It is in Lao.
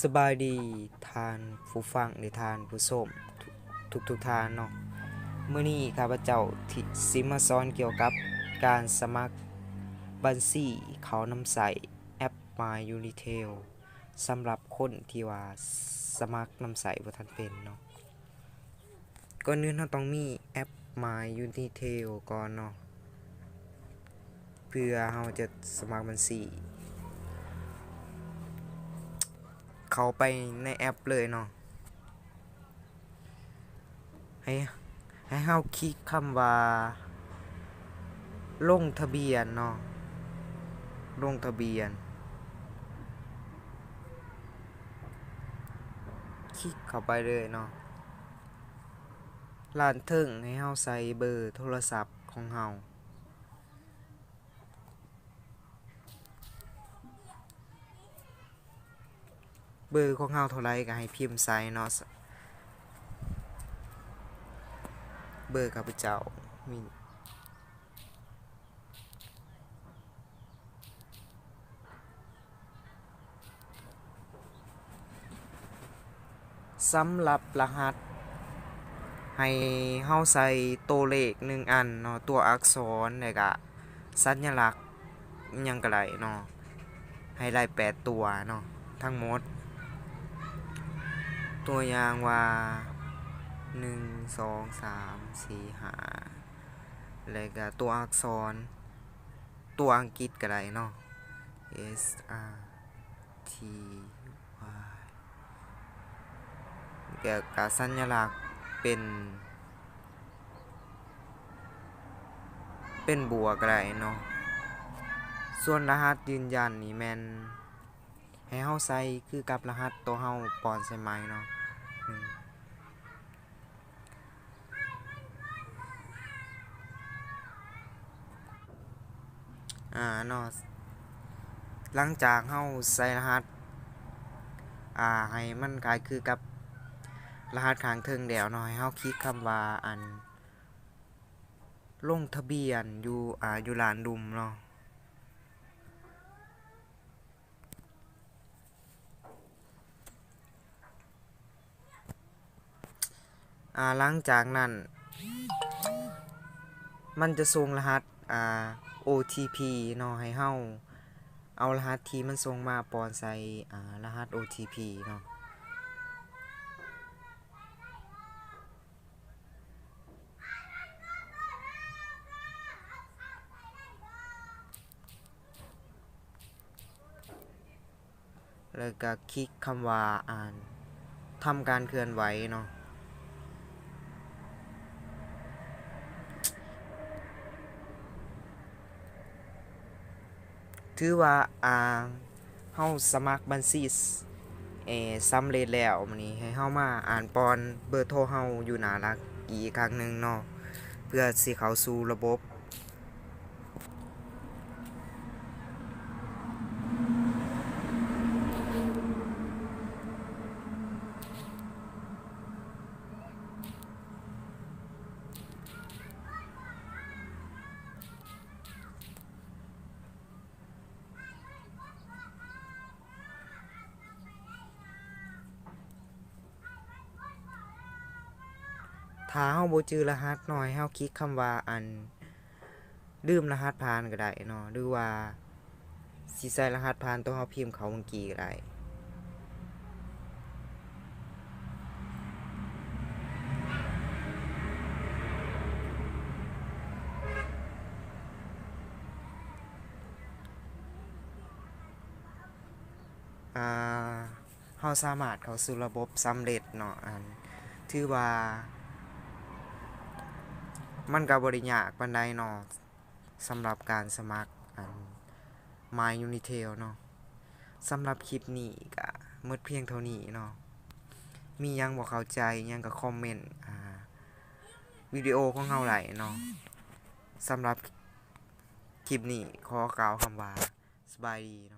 ສະບາຍດີທ່ານຜູ້ຟັງ ແລະ ທ່ານຜູ້ຊົມທຸກໆທ່ານເນາະ. ມື້ນີ້ຂ້າພະເຈົ້າທີ່ ຊິມາສອນກ່ຽວກັບການສະໝັກບັນຊີເຂົ້ານຳໃຊ້ແອັບ My Unitel ສຳລັບຄົນທີ່ວ່າສະໝັກນຳໃຊ້ບໍ່ທັນເປັນເນາະ. ກ່ອນອື່ນເຮົາຕ້ອງມີແອັບ My Unitel ກ່ອນເນາະ ເພື່ອເຮົາຈະສະໝັກບັນຊີ. ເຂົ້າໄປໃນແອັບເລີຍເນາະ. ໃຫ້ ໃຫ້ເຮົາຄລິກຄຳວ່າ ລົງທະບຽນເນາະ, ລົງທະບຽນ. ຄລິກເຂົ້າໄປເລີຍເນາະ. ດ້ານເທິງໃຫ້ເຮົາໃສ່ເບີໂທລະສັບຂອງເຮົາ. ເບີຂອງເຮົາເທົ່າໃດກໍໃຫ້ພິມໃສ່ເນາະ. ເບີຂ້າພະເຈົ້າມີ ສຳລັບລະຫັດ ໃຫ້ເຮົາໃສ່ໂຕເລກໜຶ່ງອັນເນາະ, ຕົວອັກສອນ ແລ້ວກະສັນຍະລັກ ອີ່ຫຍັງກໍໄດ້ເນາະ, ໃຫ້ໄດ້ແປດຕົວເນາະ ທັງໝົດ. ຕົວຢ່າງວ່າ ໜຶ່ງ ສອງ ສາມ ສີ່ ຫ້າ ແລ້ວກະຕົວອັກສອນ ຕົວອັງກິດກໍໄດ້ເນາະ, S R T Y ແລ້ວກະສັນຍະລັກເປັນ ເປັນບວກກໍໄດ້ເນາະ. ສ່ວນລະຫັດຢືນຢັນນີ້ແມ່ນໃຫ້ເຮົາໃສ່ຄືກັບລະຫັດໂຕເຮົາປ້ອນໃສ່ໃໝ່ເນາະ. ອາ ເນາະ ຫຼັງຈາກເຮົາໃສ່ລະຫັດ ອາ ໃຫ້ມັນຄ້າຍຄືກັບລະຫັດຂ້າງເທິງແລ້ວເນາະ, ໃຫ້ເຮົາຄລິກຄຳວ່າ ອັນ ລົງທະບຽນຢູ່ ອາ ຢູ່ລານລຸ່ມເນາະ. ອາ ຫຼັງຈາກນັ້ນ ມັນຈະສົ່ງລະຫັດ ອາ ໂອທີພີ ເນາະ, ໃຫ້ເຮົາເອົາລະຫັດທີ່ມັນສົ່ງມາປ້ອນໃສ່ ອາ ລະຫັດໂອທີພີ ເນາະ. ແລ້ວກໍຄລິກຄຳວ່າ ອ່ານ ທຳການເຄື່ອນໄຫວເນາະ. ຖືວ່າ ອ່າ ເຮົາສະໝັກບັນຊີ ເອ ສຳເລັດແລ້ວ. ບາດນີ້ໃຫ້ເຮົາມາ ອ່ານ ປ້ອນເບີໂທເຮົາຢູ່ໜ້າຫຼັກອີກຄັ້ງໜຶ່ງເນາະ ເພື່ອຊິເຂົ້າສູ່ລະບົບ. ຖ້າເຮົາບໍ່ຈື່ລະຫັດເນາະ ໃຫ້ເຮົາຄລິກຄຳວ່າ ອັນ ລືມລະຫັດຜ່ານກໍໄດ້ເນາະ ຫຼືວ່າຊິໃສ່ລະຫັດຜ່ານໂຕເຮົາພິມເຂົ້າເມື່ອກີ້ກໍໄດ້. ອ່າ ເຮົາສາມາດເຂົ້າສູ່ລະບົບສຳເລັດເນາະ. ອັນ ຖືວ່າມັນກໍບໍ່ໄດ້ຍາກປານໃດເນາະ ສຳລັບການສະໝັກ ອັນ My Unitel ເນາະ. ສຳລັບຄລິບນີ້ກໍໝົດພຽງເທົ່ານີ້ເນາະ. ມີຫຍັງບໍ່ເຂົ້າໃຈຫຍັງກໍຄອມເມັນ ອ່າ ວິດີໂອຂອງເຮົາໄດ້ເນາະ. ສຳລັບຄລິບນີ້ຂໍກ່າວຄຳວ່າ ສະບາຍດີເນາະ.